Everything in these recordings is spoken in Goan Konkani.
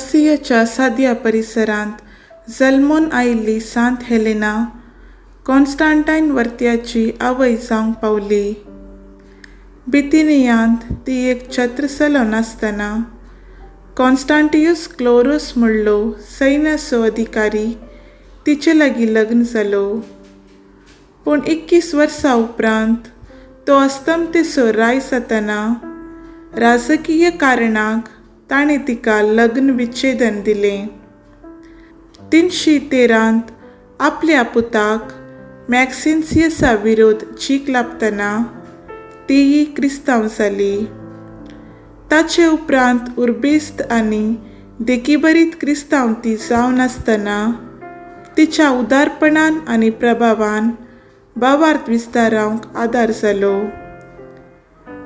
आसियाच्या साद्या परिसरांत जल्मून आयिल्ली सांत हेलेना कॉन्स्टांटायन वर्त्याची आवय जावंक पावली. बितिनियांत ती एक छत्र चलोवन आसतना कॉन्स्टांटियूस क्लोरूस म्हणलो सैन्याचो अधिकारी तिचे लागीं लग्न जालो. पूण 21 वर्सां उपरांत तो अस्तमतेचो राय जातना राजकीय कारणाक ताणें तिका लग्न विच्छेदन दिलें. 313 आपल्या पुताक मॅक्सिन्सियसा विरोध चीक लाबतना तीय क्रिस्तांव जाली. ताचे उपरांत उर्बेस्त आनी देखीभरीत क्रिस्तांव ती जावन आसतना तिच्या उदारपणान आनी प्रभावान भावार्थ विस्तारावंक आदार जालो.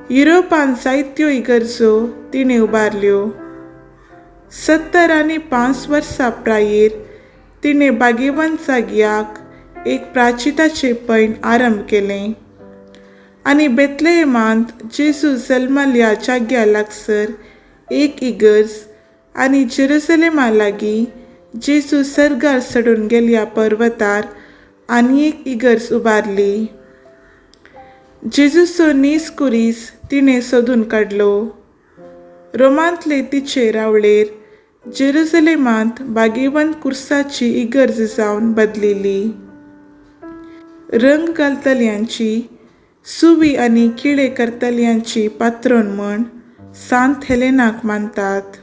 युरोपांत जायत्यो इगर्जो तिणें उबारल्यो. 75 वर्सां प्रायेर तिणें भाग्यवंत जाग्याक एक प्राचिताचें पैण आरंभ केलें आनी बेतलेहेमांत जेजू जल्मल्या जाग्या लागसर एक इगर्ज आनी जेरुसलेमा लागीं जेजू सर्गार चडून गेल्या पर्वतार आनी एक इगर्ज उबारली. जेजूचो नीज कुरीस तिणें सोदून काडलो. रोमांतले तिचे रावळेर जेरुसलेमांत भाग्यवंत कुर्साची इगर्ज जावन बदलिली. रंग घालतल्यांची सुवी आनी किळे करतल्यांची पात्रोन म्हण सांत हेलेनाक मानतात.